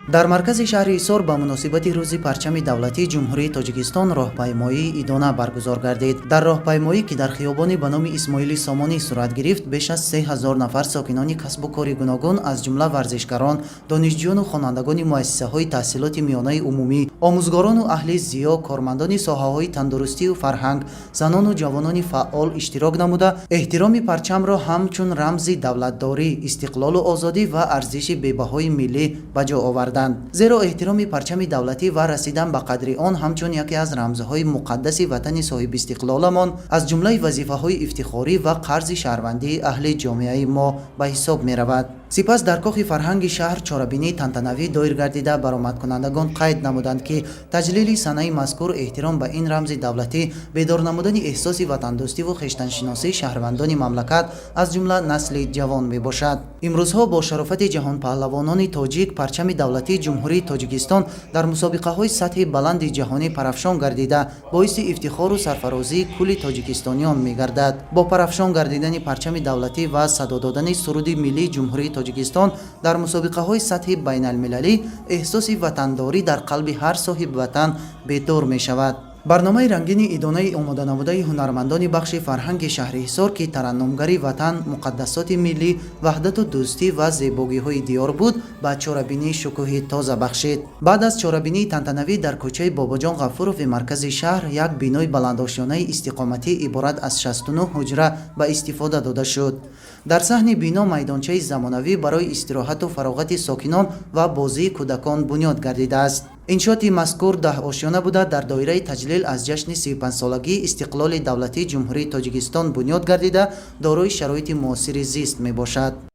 Дар маркази шаҳри Ҳисор ба муносибати Рӯзи парчами давлатии Ҷумҳурии Тоҷикистон роҳпаймоии идона баргузор гардид. Дар роҳпаймоӣ, ки дар хиёбони ба номи Исмоили Сомонӣ сурат гирифт, беш аз 3000 нафар сокинони касбу кори гуногун, аз ҷумла варзишгарон, донишҷӯёну хонандагони муассисаҳои таҳсилоти миёнаи умумӣ, омӯзгорону аҳли зиё, кормандони соҳаҳои тандурустию фарҳанг, занону ҷавонони фаъол иштирок намуда, эҳтироми парчамро ҳамчун рамзи давлатдорӣ, истиқлолу озодӣ ва арзиши бебаҳои миллӣ ба ҷо оварданд. Зеро эҳтироми парчами давлатӣ ва расидан ба қадри он ҳамчун яке аз рамзҳои муқаддаси ватани соҳибистиқлоламон аз ҷумлаи вазифаҳои ифтихорӣ ва қарзи шаҳрвандии аҳли ҷомеаи мо ба ҳисоб меравад. Сипас дар кохи фарҳанги шаҳр чорабинии тантанавӣ доир гардида, баромадкунандагон қайд намуданд, ки таҷлили санаи мазкур, эҳтиром ба ин рамзи давлатӣ, бедор намудани эҳсоси ватандӯстиву хештаншиносии шаҳрвандони мамлакат, аз ҷумла насли ҷавон мебошад. Имрӯзҳо бо шарофати ҷаҳонпаҳлавонони тоҷик парчами давлатии Ҷумҳурии Тоҷикистон дар мусобиқаҳои сатҳи баланди ҷаҳонӣ парафшон гардида, боиси ифтихору сарфарозии кулли тоҷикистониён мегардад. Бо парафшон гардидани парчами давлатӣ ва садо додани суруди миллии Ҷумҳурии Тоҷикистон дар мусобиқаҳои сатҳи байналмилалӣ эҳсоси ватандорӣ дар қалби ҳар соҳибватан бедор мешавад. Барномаи рангини идонаи омоданамудаи ҳунармандони бахши фарҳанги шаҳри Ҳисор, ки тараннумгари ватан, муқаддасоти миллӣ, ваҳдату дӯстӣ ва зебогиҳои диёр буд, ба чорабинӣ шукӯҳи тоза бахшид. Баъд аз чорабинии тантанавӣ дар кӯчаи Бобоҷон Ғафурови маркази шаҳр як бинои баландошёнаи истиқоматӣ иборат аз 69 ҳуҷра ба истифода дода шуд. Дар саҳни бино майдончаи замонавӣ барои истироҳату фароғати сокинон ва бозии кӯдакон бунёд гардидааст. Иншооти мазкур 10 ошёна буда, дар доираи таҷлил аз ҷашни 35-солагии истиқлоли давлатии Ҷумҳурии Тоҷикистон бунёд гардида, дорои шароити муосири зист мебошад.